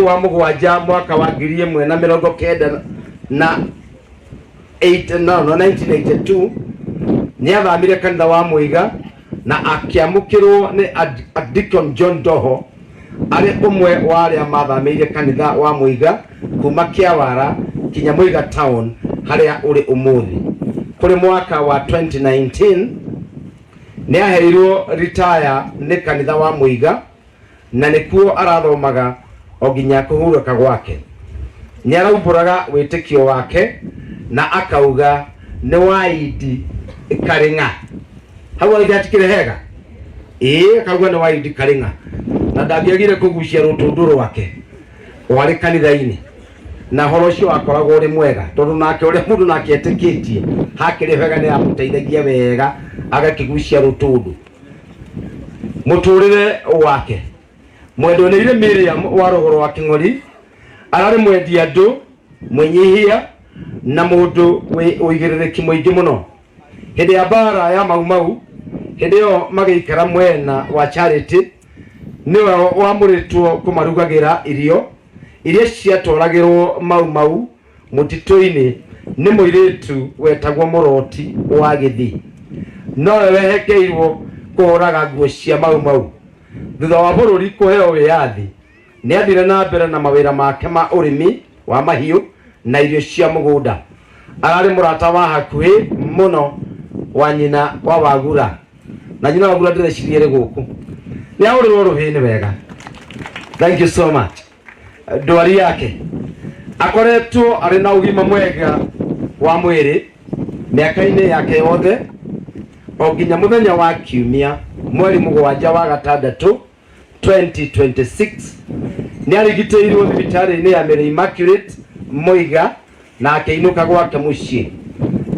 wa mũgwanja mwaka wa 1900 na 8 no, no, 1982 nĩ athamire kanitha wa Mũiga na akĩamũkĩrwo nĩ Deacon John Doho arĩ ũmwe wa arĩa mathamĩire kanitha wa Mũiga kuma Kĩawara kinya Mũiga town harĩa ũrĩ ũmũthĩ. Kũrĩ mwaka wa 2019 nĩ aheirwo ritaya nĩ kanitha wa Mũiga na nĩkuo arathomaga o nginya kũhurũka gwake. Nĩ araumbũraga wĩtĩkio wake na akauga nĩ waindi karĩng'a. Hau arĩ hatikĩrĩ hega? Ĩĩ, akauga nĩ waindi karĩng'a na ndangĩagire kũgucia rũtũndũ rwake warĩ kanitha-inĩ na horo ũcio wakoragwo ũrĩ mwega tondũ nake ũrĩa mũndũ nake etĩkĩtie hakĩrĩ wega nĩ amũteithagia wega agakĩgucia rũtũndũ mũtũrĩre wake. Mwendwo-nĩire Miriam wa rũgũrũ wa Kĩng'ori ararĩ mwendia andũ, mwĩnyihia na mũndũ wĩ ũigĩrĩrĩki mũingĩ mũno. Hĩndĩ ya mbara ya Mau Mau, hĩndĩ ĩyo magĩikara mwena wa Charity, nĩwe wamũrĩtwo kũmarugagĩra irio iria ciatwaragĩrwo Mau Mau mũtitũ-inĩ nĩ mũirĩtu wetagwo Mũroti wa Gĩthii. Nowe wehekeirwo kũhũraga nguo cia Mau Mau. Thutha wa bũrũri kũheo wĩyathi, nĩ athire na mbere na mawĩra make ma ũrĩmi wa mahiũ na irio cia mũgũnda. Ararĩ mũrata wa hakuhĩ mũno wa nyina wa Wagura. Na nyina wa Wagura ndĩreciria ĩrĩ gũkũ. Nĩ ahũrĩrwo rũhĩ nĩ wega. Thank you so much. Ndwari yake akoretwo arĩ na ũgima mwega wa mwĩrĩ mĩaka-inĩ yake yothe o nginya mũthenya wa kiumia mweri 7 wa gatandatũ 2026 nĩ arigitĩirwo thibitarĩ-inĩ ya Mary Immaculate Mũiga na akĩinũka gwake mũciĩ.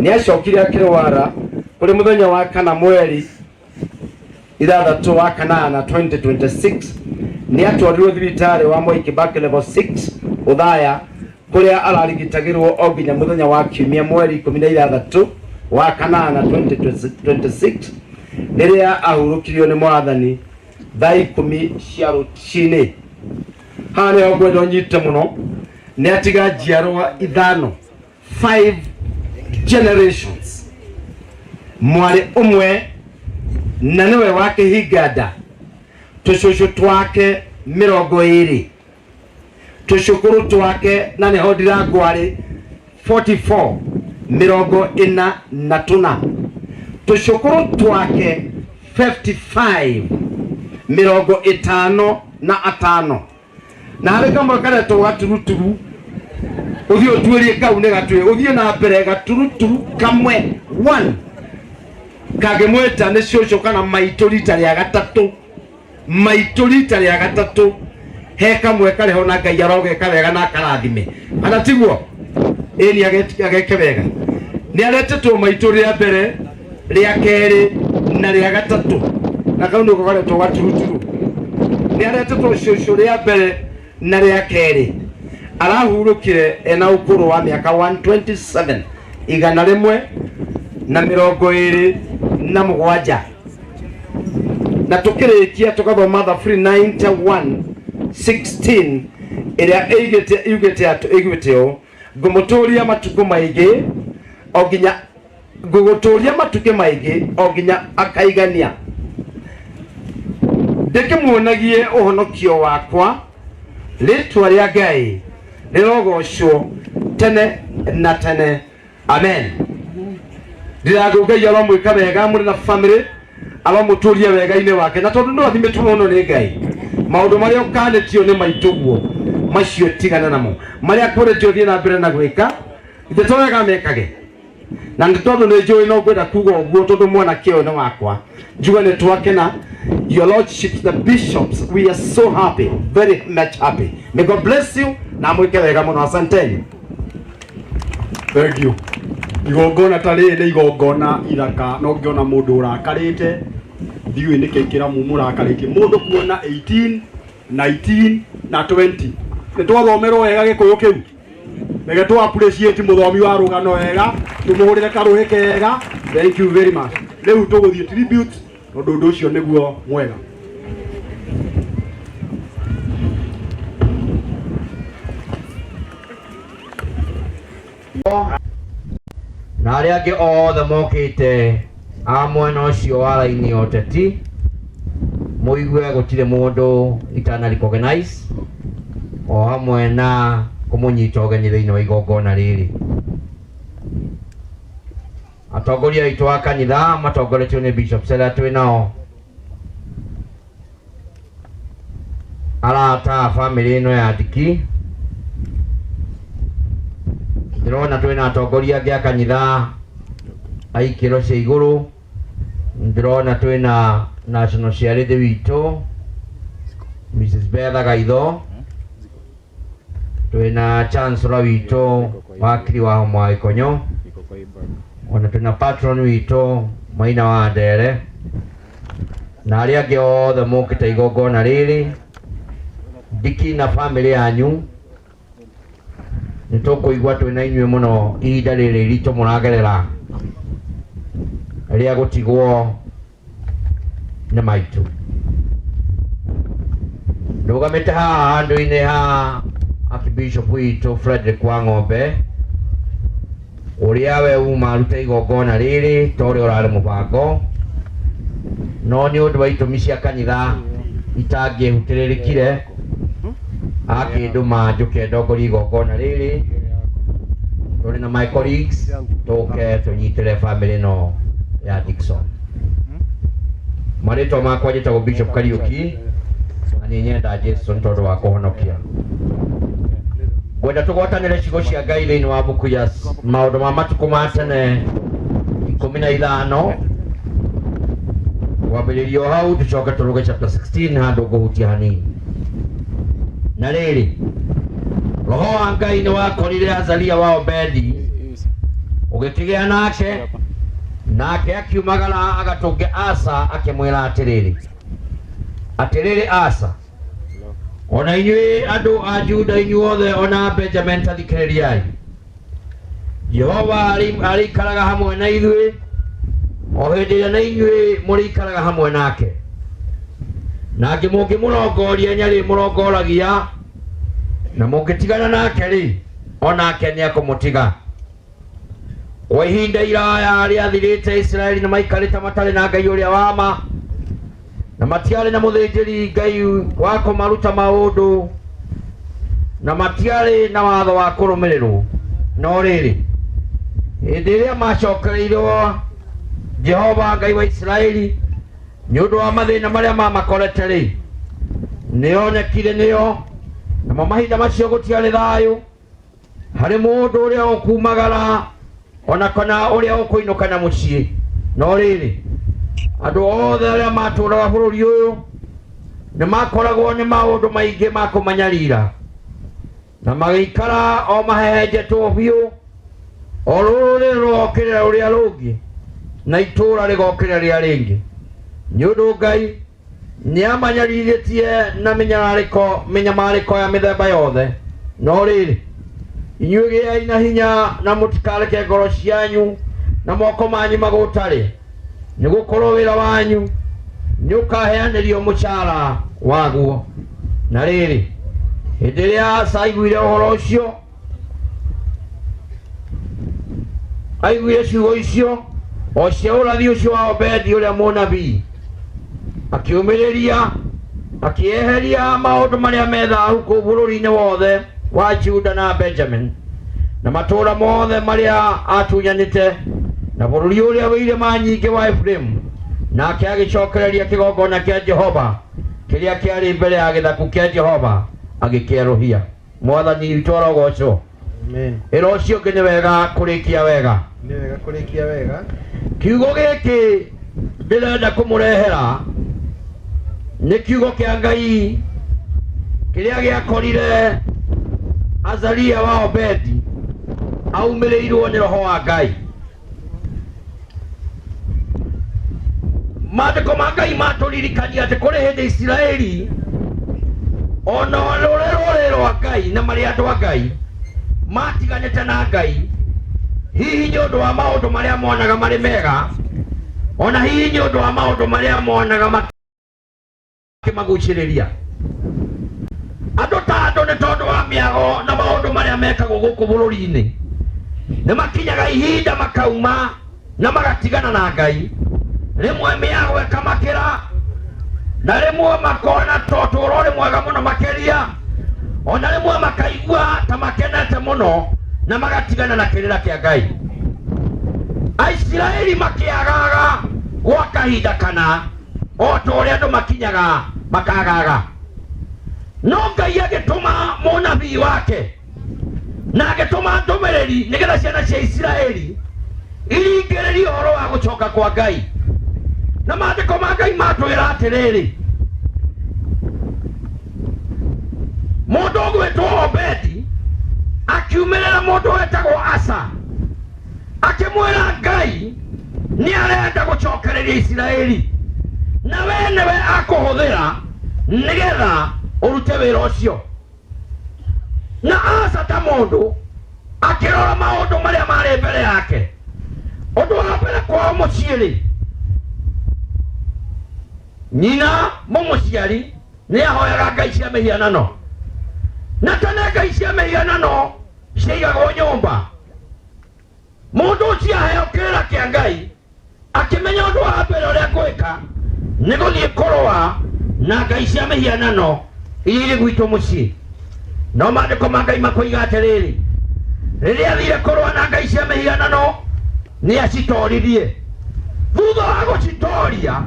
Nĩ acokire akĩrwara kũrĩ mũthenya wa kana mweri 6 wa kanana 2026 nĩ atwarirwo thibitarĩ wa Mwai Kibaki level 6 Othaya kũrĩa ararigitagĩrwo o nginya mũthenya wa kiumia mweri 16 wa kanana 2026 rĩrĩa ahurũkirio nĩ mwathani thaa 10 cia rũcinĩ. Haha nĩho ngwenda ũnyite mũno, nĩ atiga njiarwa 5, 5 generations, mwarĩ ũmwe na nĩwe wa kĩhinga nda, tũcũcũ twake 20, tũcũkũrũ twake na nĩho ndirangwarĩ 44, 44, tũcũkũrũ twake 55, 55, na harĩ kamwe karetwo gaturuturu ũthiĩ ũtuĩrie kau nĩ gatwĩ ũthiĩ na mbere gaturuturu kamwe 1 kangĩmwĩta nĩ cũcũ kana maitũ rita rĩa gatatũ, maitũ rita rĩa gatatũ, he kamwe karĩ ho na Ngai arogeka wega na akarathime, kana tiguo? Ĩni ageke wega. Nĩ aretĩtwo maitũ rĩa mbere, rĩa kerĩ na rĩa gatatũ, na kau nĩko karetwo gaturuturu. Nĩ aretĩtwo cũcũ rĩa mbere na rĩa kerĩ. Arahurũkire ena ũkũrũ wa mĩaka 127, 127. Na tũkĩrĩkia tũgathoma Thaburi 91:16 ĩrĩa ĩigĩte yugĩte atĩ ĩugĩte ũũ, ngũmũtũria matukũ maingĩ o nginya ngũgũtũria matukũ maingĩ o nginya akaigania, ndĩkĩmuonagie ũhonokio wakwa. Rĩtwa rĩa Ngai rĩrogocwo tene na tene, amen. Ndirangu Ngai aromwĩka wega mũrĩ na family, aromũtũria wega-inĩ wake, na tondũ nĩ athimĩtwo mũno nĩ Ngai, maũndũ marĩa ũkanĩtio nĩ maitũguo macio tigana namo, marĩa kwĩrĩtio thiĩ na mbere na gwĩka ithe to wega mekage. Na nĩ tondũ nĩ njũĩ no ngwenda kuga ũguo tondũ mwanake ũyũ nĩ wakwa, njuge nĩ twakena. Your lordships the bishops, we are so happy, very much happy. May God bless you na mwĩke wega mũno. Asanteni. Thank you. Igongona ta rĩrĩ nĩ igongona ithaka, no ngĩona mũndũ ũrakarĩte ndiũĩ nĩkĩ kĩramu mũrakarĩtie mũndũ kuona 18 19 na 20. Nĩ twathomerwo wega gĩkũyũ kĩu, reke tũ appreciate mũthomi wa rũgano wega, tũmũhũrĩre karũhĩ kega. Thank you very much. Rĩu tũgũthiĩ tribute tondũ ũndũ ũcio nĩguo mwega. Na arĩa angĩ othe mokĩte a mwena ũcio wa raini ya ũteti, mũigue gũtirĩ mũndũ itana recognize, o hamwe na kũmũnyita ũgeni thĩinĩ wa igongona rĩrĩ. Atongoria aitũ a kanitha matongoretio nĩ Bishop arĩa twĩ nao, arata a bamĩrĩ ĩno ya Ndiki, ndĩrona twĩna atongoria angĩ a kanitha a ikĩro cia igũrũ, ndĩrona twĩna national chairlady witũ Mrs. Betha Gaitho, twĩna chancellor witũ wakiri wa Homo Gĩkonyo, ona twĩna patron witũ Maina wa Ndere, na arĩa angĩ othe mũkĩte igongona rĩrĩ. Ndiki na bamĩrĩ yanyu, nĩ tũkũigua twĩna inyuĩ mũno ihinda rĩrĩ iritũ mũragerera rĩa gũtigwo nĩ maitũ. Ndũgamĩte haha handũ-inĩ ha Archbishop witũ Frederick Wang'ombe, ũrĩa we uma arute igongona rĩrĩ ta ũrĩa ũrarĩ mũbango, no nĩ ũndũ wa itũmi cia kanitha itangĩhutĩrĩrĩkire, akĩndũma njũke ndongorie igongona rĩrĩ tũrĩ na my colleagues, tũke tũnyitĩre famĩlĩ ĩno ya Dickson. Marĩtwa makwa njĩtagwo Bishop Kariuki, na nĩ nyenda Jesu nĩ tondũ wa kũhonokia. Ngwenda tũgwatanĩre ciugo cia Ngai thĩinĩ wa mbuku ya maũndũ ma matukũ ma tene 15, kwambĩrĩria o hau, tũcoke tũrũge chapter 16 handũ ngũhutia hanini. Na rĩrĩ, roho wa Ngai nĩ wakorire Azaria wa Obedi, ũgĩkĩgĩa nake, nake akiumagara agatũnge Asa, akĩmwĩra atĩrĩrĩ, atĩrĩrĩ Asa, ona inyuĩ andũ a Juda inyuothe, ona Benjamin, ta thikĩrĩriai. Jehova arĩikaraga hamwe na ithuĩ o hĩndĩ ĩrĩa na inyuĩ mũrĩikaraga hamwe nake. Nake mũngĩmũrongoria nĩarĩ mũrongoragia, na mũngĩtigana nake rĩ, onake nĩekũmũtiga. Kwa ihinda iraya rĩathirĩte, Isiraeli nĩ maikarĩte matarĩ na Ngai ũrĩa wa ma, na matiarĩ na mũthĩnjĩri Ngai wa kũmaruta maũndũ, na matiarĩ na watho wa kũrũmĩrĩrwo. No rĩrĩ, hĩndĩ ĩrĩa macokereirwo Jehova Ngai wa Isiraeli nĩ ũndũ wa mathĩna marĩa mamakorete rĩ, nĩonekire nĩo, namo mahinda macio gũtiarĩ thayũ harĩ mũndũ ũrĩa ũkumagara ona kana ũrĩa ũkũinũka na mũciĩ. No rĩrĩ, andũ othe arĩa matũũraga bũrũri ũyũ nĩ makoragwo nĩ maũndũ maingĩ ma kũmanyarira, na magĩikara o mahehenjetwo biũ, o rũrĩrĩ rũgokĩrĩra rũrĩa rũngĩ, na itũũra rĩgokĩrĩra rĩrĩa rĩngĩ, nĩ ũndũ Ngai nĩamanyarirĩtie na mĩnyamarĩko ya mĩthemba yothe. No rĩrĩ, inyuĩ gĩai na hinya, na mũtikareke ngoro cianyu na moko manyu magũtarĩ, nĩ gũkorwo wĩra wanyu nĩ ũkaheanĩrio mũcara waguo. Na rĩrĩ, hĩndĩ ĩrĩa Asa aiguire ũhoro ũcio, aiguire ciugo icio o cia ũrathi ũcio wa Obedi ũrĩa mũnabii, akĩũmĩrĩria, akĩeheria maũndũ marĩa me thahu kũu bũrũri-inĩ wothe wa Juda na Benjamin, na matũũra mothe marĩa atunyanĩte, na bũrũri ũrĩa wĩ irĩma nyingĩ wa Efiraimu. Nake agĩcokereria kĩgongona kĩa Jehova kĩrĩa kĩarĩ mbere ya gĩthaku kĩa Jehova, agĩkĩerũhia. Mwathani witũ arogocwo. Amen. Ĩra ũcio ũngĩ, nĩ wega kũrĩkia wega. Nĩ wega kũrĩkia wega. Kiugo gĩkĩ ndĩrenda kũmũrehera nĩ kiugo kĩa Ngai kĩrĩa gĩakorire Azaria wa Obedi aumĩrĩirwo nĩ roho wa Ngai. Maandĩko ma Ngai matũririkania atĩ kũrĩ hĩndĩ Isiraeli ona rũrĩ rũrĩ rwa Ngai na marĩ andũ a Ngai matiganĩte na Ngai, hihi nĩ ũndũ wa maũndũ marĩa monaga marĩ mega, ona hihi nĩ ũndũ wa maũndũ marĩa monaga makĩmagucĩrĩria andũ ta andũ, nĩ tondũ wa mĩago na maũndũ marĩa mekagwo gũkũ bũrũri-inĩ. Nĩ makinyaga ihinda makauma na magatigana na Ngai. Rĩmwe mĩago ĩkamakĩra, na rĩmwe makona ta ũtũũro ũrĩ mwega mũno makĩria, ona rĩmwe makaigua ta makenete mũno na magatigana na kĩrĩra kĩa Ngai. Aisiraeli makĩagaga gwa kahinda kana o ta ũrĩa andũ makinyaga makagaga. No Ngai agĩtũma mũnabii wake na agĩtũma ndũmĩrĩri nĩgetha ciana cia Isiraeli iringĩrĩrie ũhoro wa gũcoka kwa Ngai. Na maandĩko ma Ngai matwĩra atĩrĩrĩ, mũndũ ũgwĩtwo Obedi akiumĩrĩra mũndũ wetagwo Asa akĩmwĩra Ngai nĩ arenda gũcokereria Isiraeli na we nĩwe akũhũthĩra nĩgetha ũrute wĩra ũcio. Na Asa ta mũndũ akĩrora maũndũ marĩa marĩ mbere yake. Ũndũ wa mbere kwao mũciĩ-rĩ, nyina mũmũciari nĩ ahoyaga ngai cia mĩhianano, na tene ngai cia mĩhianano ciaigagwo nyũmba. Mũndũ ũcio aheo kĩrĩra kĩa Ngai, akĩmenya ũndũ wa mbere ũrĩa gwĩka nĩ gũthiĩ kũrũa na ngai cia mĩhianano iria irĩ gwitũ mũciĩ. No maandĩko ma Ngai makoiga atĩrĩrĩ, rĩrĩa athire kũrũa na ngai cia mĩhianano nĩ acitoririe. Thutha wa gũcitoria,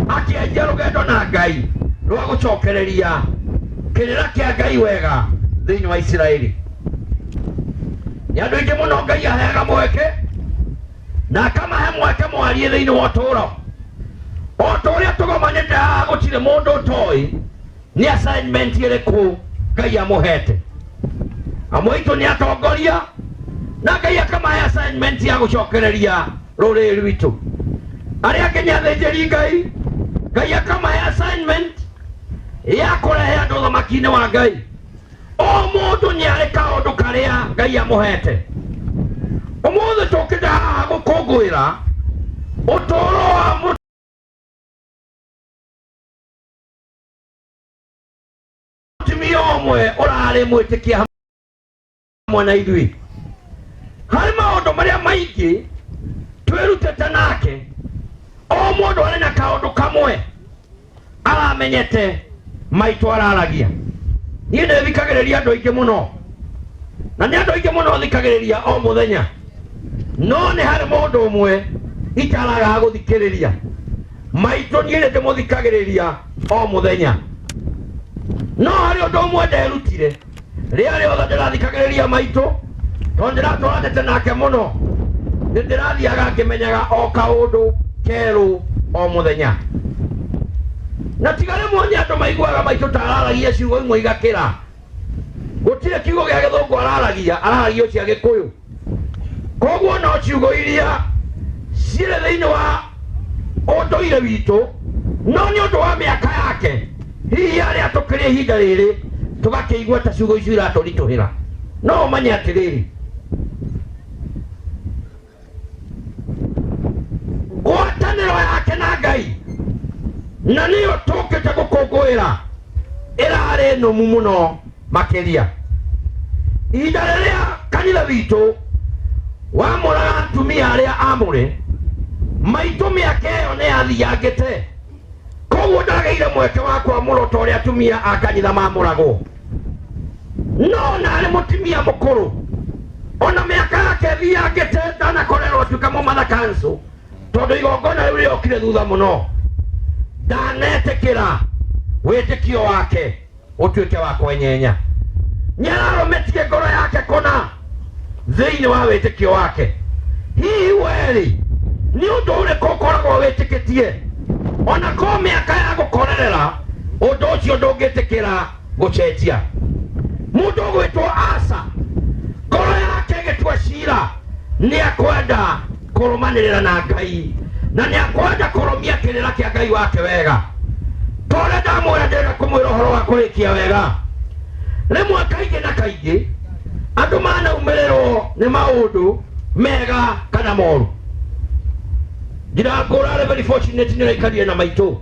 akĩanjia rũgendo na Ngai rwa gũcokereria kĩrĩra kĩa Ngai wega thĩinĩ wa Isiraeli. Nĩ andũ aingĩ mũno Ngai aheaga mweke na akamahe mweke mwariĩ thĩinĩ wa ũtũũro. O ta ũrĩa tũgomanĩte haha gũtirĩ mũndũ ũtoĩ nĩ assignment ĩrĩkũ Ngai amũhete. Amwe aitũ nĩ atongoria na Ngai akamahe assignment ya gũcokereria rũrĩrĩ rwitũ. Arĩa angĩ nĩ athĩnjĩri Ngai, Ngai akamahe assignment ya kũrehe andũ ũthamaki-inĩ wa Ngai. O mũndũ nĩ arĩ kaũndũ karĩa Ngai amũhete. Ũmũthĩ tũkĩte haha gũkũngũĩra ũtũũro wa mũtumia ũmwe ũrarĩ mwĩtĩkia hamwe na ithuĩ. Harĩ maũndũ marĩa maingĩ twĩrutĩte nake, o mũndũ arĩ na kaũndũ kamwe aramenyete maitũ araragia. Niĩ nĩ thikagĩrĩria andũ aingĩ mũno, na nĩ andũ aingĩ mũno thikagĩrĩria o mũthenya, no nĩ harĩ mũndũ ũmwe itaragaga gũthikĩrĩria. Maitũ niĩ nĩ ndĩmũthikagĩrĩria o mũthenya, no harĩ ũndũ ũmwe nderutire rĩrĩa rĩothe ndĩrathikagĩrĩria maitũ, tondũ ndĩratwaranĩte nake mũno, nĩ ndĩrathiaga ngĩmenyaga o kaũndũ kerũ o mũthenya. Na tiga rĩmwe nĩ andũ maiguaga maitũ ta araragia ciugo imwe igakĩra. Gũtirĩ kiugo gĩa gĩthũngũ araragia, araragia o cia gĩkũyũ. Koguo no ciugo iria cirĩ thĩinĩ wa ũndũire witũ, no nĩ ũndũ wa mĩaka yake, hihi arĩa tũkĩrĩ ihinda rĩrĩ tũgakĩigua ta ciugo icio iratũritũhĩra. No ũmenye atĩrĩrĩ, ngwatanĩro yake na Ngai na nĩyo tũkĩte gũkũngũĩra ĩrarĩ nũmu mũno makĩria. Ihinda rĩrĩa kanitha witũ wamũraga atumia arĩa amũre, maitũ mĩaka ĩyo nĩ yathiangĩte, koguo ndagĩire mweke wa kwamũrwo ta ũrĩa atumia a kanitha mamũragwo. No ona arĩ mũtumia mũkũrũ, ona mĩaka yake ĩthiangĩte, ndanakorerwo atuĩka mũmatha kanso, tondũ igongona rĩu rĩokire thutha mũno. Ndanetĩkĩra wĩtĩkio wake ũtuĩke wa kwenyenya. Nĩararũmĩtie ngoro yake kũna thĩinĩ wa wĩtĩkio wake. Hihi werĩ nĩ ũndũ ũrĩkũ ũkoragwo wĩtĩkĩtie? Ona ko mĩaka ya gũkorerera ũndũ ũcio ndũngĩtĩkĩra gũcenjia. Mũndũ ũgwĩtwo Asa, ngoro yake ĩgĩtua cira nĩ akwenda kũrũmanĩrĩra na Ngai na nĩ akwenda kũrũmia kĩrĩra kĩa Ngai wake wega. Ta ũrĩa ndamwĩra, ndĩrenda kũmwĩra ũhoro wa kũrĩkia wega. Rĩmwe kaingĩ na kaingĩ andũ manaumĩrĩrwo nĩ maũndũ mega kana moru. Ndirangũra arĩ very fortunate nĩ ũraikarire na maitũ.